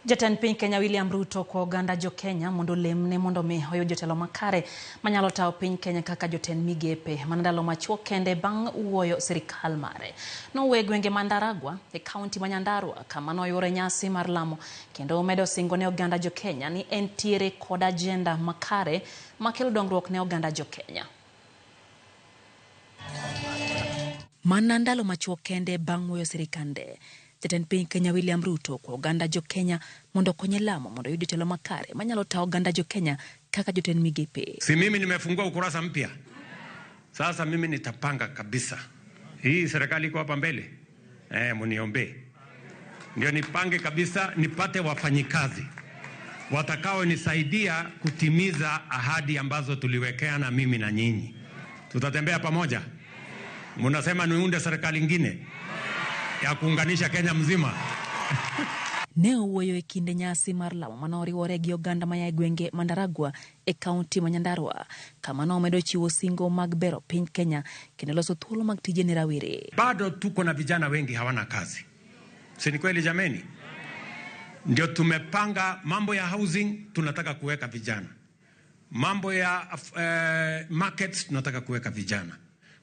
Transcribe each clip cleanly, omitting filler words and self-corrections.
Jatend piny Kenya William Ruto kwa oganda jo Kenya mondo olemne mondo mi oyud jotelo makare manyalo tayo piny Kenya kaka jotend migepe mana ndalo machuok kende bang' wuoyo sirikal mare. Nowuoyo e gwenge ma Ndaragwa e kaunti ma Nyandarua kama noyuore nyasi mar lamo kendo omedo singo ne oganda jo Kenya ni entiere kod agenda makare makelo dongruok ne oganda jo Kenya. Mana ndalo machuok kende bang' wuoyo sirikande, jatend piny Kenya William Ruto kwa oganda jo Kenya mondo okonye lamo mondo oyud jotelo makare manyalo tayo oganda jo Kenya kaka jotend migepe. Si mimi nimefungua ukurasa mpya. Sasa mimi nitapanga kabisa. Hii serikali iko hapa mbele. Mniombe. Ndio nipange kabisa nipate wafanyikazi watakaonisaidia kutimiza ahadi ambazo tuliwekeana mimi na nyinyi. Tutatembea pamoja. Mnasema niunde serikali ingine ya kuunganisha Kenya mzima. Ne owuoyo e kinde nyasi mar lamo mane oriwore gi oganda maya e gwenge ma Ndaragwa e kaunti ma Nyandarua kama nomedo chiwo singo mag bero piny Kenya kendo loso thuolo mag tije ne rawere. Bado tuko na vijana wengi hawana kazi, si ni kweli jameni? Ndio tumepanga mambo ya housing, tunataka kuweka vijana. Mambo ya markets tunataka kuweka vijana.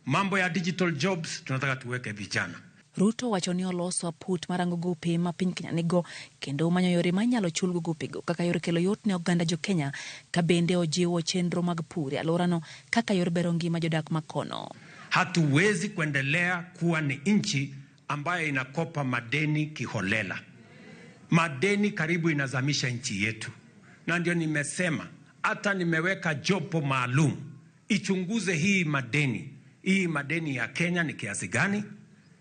Mambo ya digital jobs tunataka tuweke vijana. Ruto wacho ni oloso aput marango gope ma piny Kenya nigo kendo manyo yore manyalo chulgo gopego kaka yor kelo yot ne oganda jo Kenya ka bende ojiwo chenro mag pur e alworano kaka yor bero ngima jodak makono. Hatuwezi kuendelea kuwa ni nchi ambayo inakopa madeni kiholela. Madeni karibu inazamisha nchi yetu, na ndio nimesema hata nimeweka jopo maalum ichunguze hii madeni. Hii madeni ya Kenya ni kiasi gani?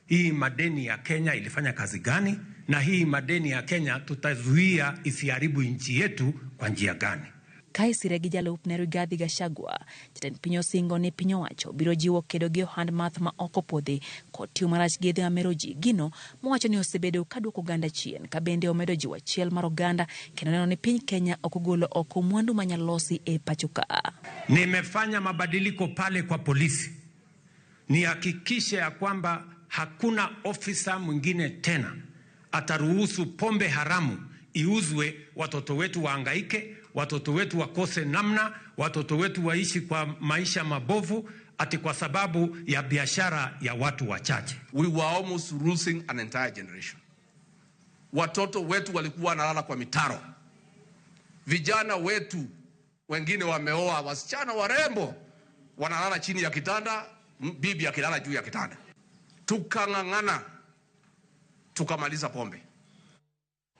Hii madeni ya Kenya ilifanya kazi gani? Na hii madeni ya Kenya tutazuia isiharibu nchi yetu kwa njia gani? Ka isire gi jalupne Rigathi Gachagua, jatend piny osingo ni piny owacho biro jiwo kedo gi ohand math ma ok opwodhi kod tiyo marach gi yedhe mamero ji, gino mowacho ni osebedo ka duoko oganda chien ka bende omedo jiwo achiel mar oganda kendo neno ni piny Kenya ok ogolo oko mwandu manyalo losi e pacho ka. Nimefanya mabadiliko pale kwa polisi, nihakikishe ya kwamba hakuna ofisa mwingine tena ataruhusu pombe haramu iuzwe, watoto wetu waangaike, watoto wetu wakose namna, watoto wetu waishi kwa maisha mabovu ati kwa sababu ya biashara ya watu wachache. We were almost losing an entire generation. Watoto wetu walikuwa wanalala kwa mitaro. Vijana wetu wengine wameoa wasichana warembo, wanalala chini ya kitanda, bibi akilala juu ya kitanda. Tukang'ang'ana, tukamaliza pombe.